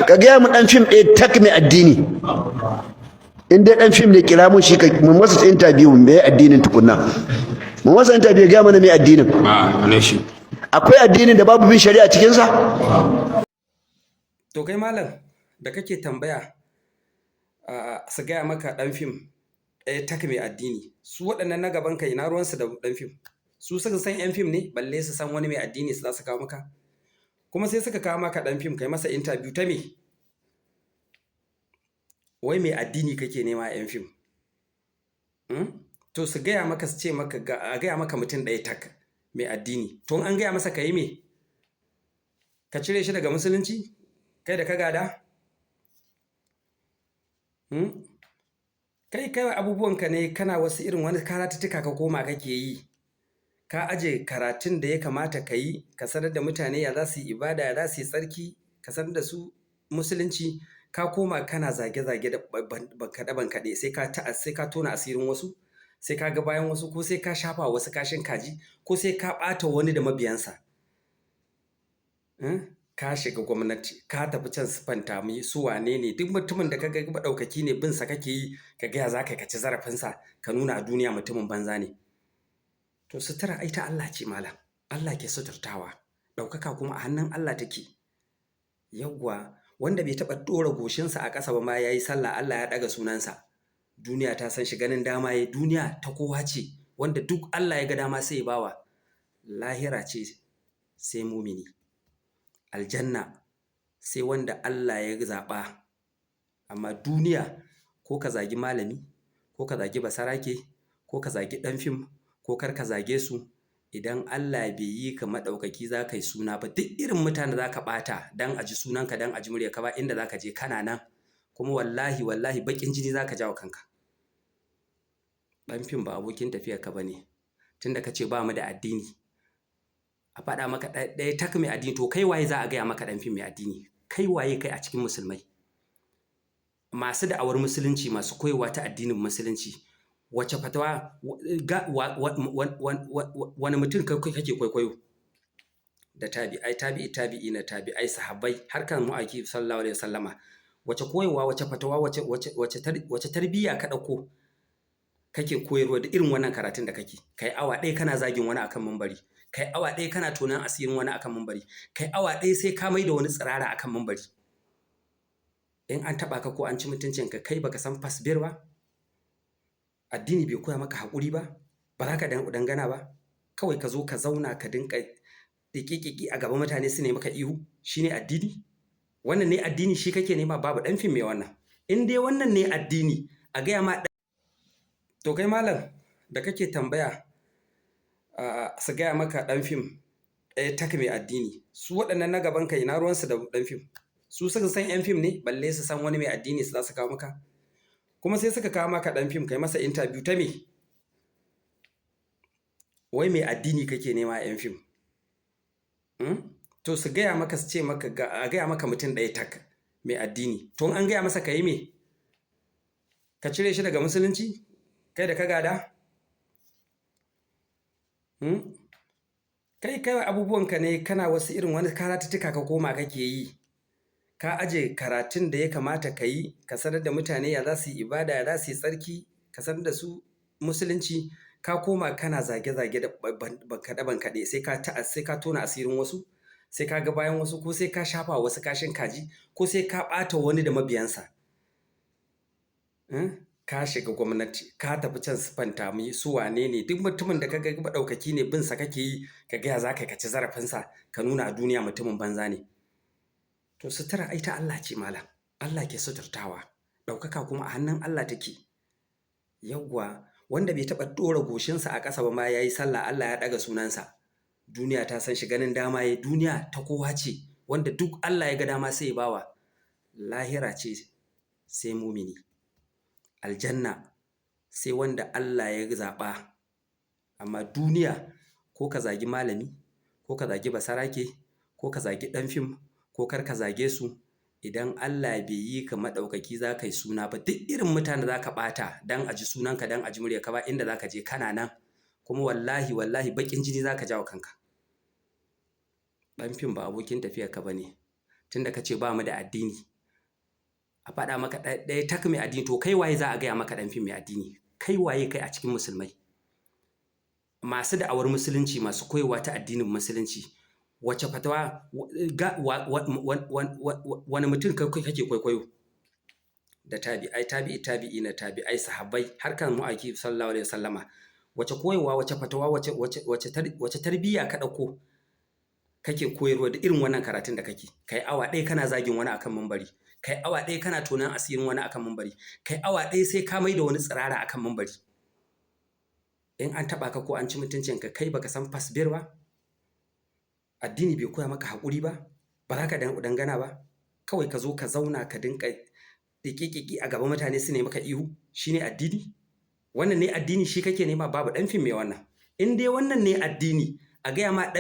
Ka gaya mu dan fim ɗaya tak mai addini. In dai dan fim ne, kira mun shi, ka mu masa interview, mai addinin tukunna. Mu masa interview, gaya mana mai addinin. Ba ne shi. Akwai addinin da babu bin shari'a cikin sa? To kai malam da kake tambaya su gaya maka ɗan fim ɗaya tak mai addini, su waɗannan na gaban ka ina ruwansu da ɗan fim? Su suka san 'yan fim ne, balle su san wani mai addini su za su kawo maka? Kuma sai suka kawo maka ɗan fim, kai masa interview ta me? Wai mai addini kake nema a 'yan fim? To su gaya maka, su ce maka a gaya maka mutum ɗaya tak mai addini. To in an gaya masa, ka yi me? Ka cire shi daga musulunci? Kai da ka gada? Hmm? Kai kai abubuwanka ne, kana wasu irin wani karatuttuka ka koma kake yi. Ka aje karatun da ya kamata ka yi, ka sanar da mutane ya za su yi ibada, ya za su yi tsarki, ka sanar da su musulunci, ka koma kana zage-zage da bankaɗe-bankaɗe, sai ka tona asirin wasu, sai ka ga bayan wasu, ko sai ka shafa wasu kashin kaji, ko sai ka ɓata wani da mabiyansa. Ka shiga gwamnati, ka tafi can su Fantami, su wane ne, duk mutumin da ka ga maɗaukaki ne, bin sa kake yi, ka ga ya za ka ci zarafinsa, ka nuna a duniya mutumin banza ne. To sutura ai ta Allah ce, malam. Allah ke suturtawa, ɗaukaka kuma a hannun Allah take. Yawwa, wanda bai taɓa ɗora goshinsa a ƙasa ba ma ya yi sallah, Allah ya ɗaga sunansa. Duniya ta san shi, ganin dama ya duniya ta kowa ce, wanda duk Allah ya ga dama sai ya bawa. Lahira ce sai mumini. Aljanna sai wanda Allah ya zaɓa. Amma duniya, ko ka zagi malami, ko ka zagi basarake, ko ka zagi ɗan fim, ko kar ka zage su, idan Allah bai yi ka maɗaukaki za ka yi suna ba, duk irin mutanen da za ka ɓata don a ji sunanka, don a ji muryarka, ba inda za ka je, kana nan. Kuma wallahi wallahi baƙin jini za ka jawo kanka. Ɗan fim ba abokin tafiyarka ba ne. Tunda ka ce ba mu da addini. A faɗa maka ɗaya tak mai addini, to kai waye za a gaya maka ɗan fim mai addini? Kai waye kai a cikin musulmai? Masu da'awar musulunci, masu koyarwa ta addinin musulunci, wace fatawa, wani mutum kake kwaikwayo? Da tabi'ai, tabi'i tabi'ina, tabi'ai, sahabbai, har kan ma'aiki sallallahu alaihi wasallama. Wace koyarwa, wace fatawa, wace tarbiyya ka ɗauko kake koyarwa da irin wannan karatun da kake? Kai awa ɗaya kana zagin wani akan mumbari. Kai awa ɗaya kana tonon asirin wani akan mumbari. Kai awa ɗaya sai ka mai da wani tsirara akan mumbari. In an taɓa ka ko an ci mutuncinka, kai baka san fasbir ba? Addini bai koya maka haƙuri ba? Ba za ka dangana ba? Kawai ka zo ka zauna ka dinga ƙiƙiƙi a gaban mutane su ne maka ihu, shi ne addini? Wannan ne addini, shi kake nema? Babu ɗan fim mai wannan. In dai wannan ne addini, a gaya ma. To kai malam da kake tambaya su gaya maka ɗan fim ɗaya tak mai addini, su waɗannan na gaban ka ina ruwansu da ɗan fim? Su suka san 'yan fim ne, balle su san wani mai addini su za su kawo maka? Kuma sai suka kawo maka ɗan fim, kai masa interview ta me? Wai mai addini kake nema a 'yan fim? To su gaya maka, su ce maka a gaya maka mutum ɗaya tak mai addini. To in an gaya masa, ka yi me? Ka cire shi daga musulunci? Kai da ka gada? Hmm? Kai kai abubuwanka ne, kana wasu irin wani karatuttuka ka koma kake yi. Ka aje karatun da ya kamata ka yi, ka sanar da mutane ya za su yi ibada, ya za su yi tsarki, ka sanar da su musulunci, ka koma kana zage-zage da bankaɗe-bankaɗe, sai ka tona asirin wasu, sai ka ga bayan wasu, ko sai ka shafa wasu kashin kaji, ko sai ka ɓata wani da mabiyansa. Ka shiga gwamnati, ka tafi can su Fantami, su wane ne, duk mutumin da ka ga maɗaukaki ne, bin sa kake yi, ka ga ya za ka ci zarafinsa, ka nuna a duniya mutumin banza ne. To sutura ai ta Allah ce, malam. Allah ke suturtawa, ɗaukaka kuma a hannun Allah take. Yawwa, wanda bai taɓa ɗora goshinsa a ƙasa ba ma ya yi sallah, Allah ya ɗaga sunansa. Duniya ta san shi, ganin dama ya duniya ta kowa ce, wanda duk Allah ya ga dama sai ya bawa. Lahira ce sai mumini. Aljanna sai wanda Allah ya zaɓa. Amma duniya, ko ka zagi malami, ko ka zagi basarake, ko ka zagi ɗan fim, ko kar ka zage su, idan Allah bai yi ka maɗaukaki za ka yi suna ba, duk irin mutanen da za ka ɓata don a ji sunanka, don a ji muryarka, ba inda za ka je, kana nan. Kuma wallahi wallahi baƙin jini za ka jawo kanka. Ɗan fim ba abokin tafiyarka ba ne. Tunda ka ce ba mu da addini. A faɗa maka ɗaya tak mai addini. To kai waye za a gaya maka ɗan fim mai addini? Kai waye kai a cikin musulmai masu da'awar musulunci, masu koyewa ta addinin musulunci? Wace fatawa, wani mutum kake kwaikwayo da tabi'ai, tabi'i, tabi'i na tabi'ai, sahabbai, har kan ma'aiki sallallahu alaihi wasallama? Wace koyewa, wace fatawa, wace tarbiyya ka ɗauko kake koyarwa da irin wannan karatun da kake? Kai awa ɗaya kana zagin wani akan mumbari, kai awa ɗaya kana tonon asirin wani akan mumbari, kai awa ɗaya sai ka mai da wani tsirara akan mumbari in an taɓa ka ko an ci mutuncinka. Kai baka san fasbir ba, addini bai koya maka haƙuri ba, ba za ka dangana ba. Kawai ka zo ka zauna ka dinka ƙiƙiƙi a gaban mutane su ne maka ihu, shine addini? Wannan ne addini? Shi kake nema? Babu ɗan fim mai wannan. In dai wannan ne addini, a gaya ma.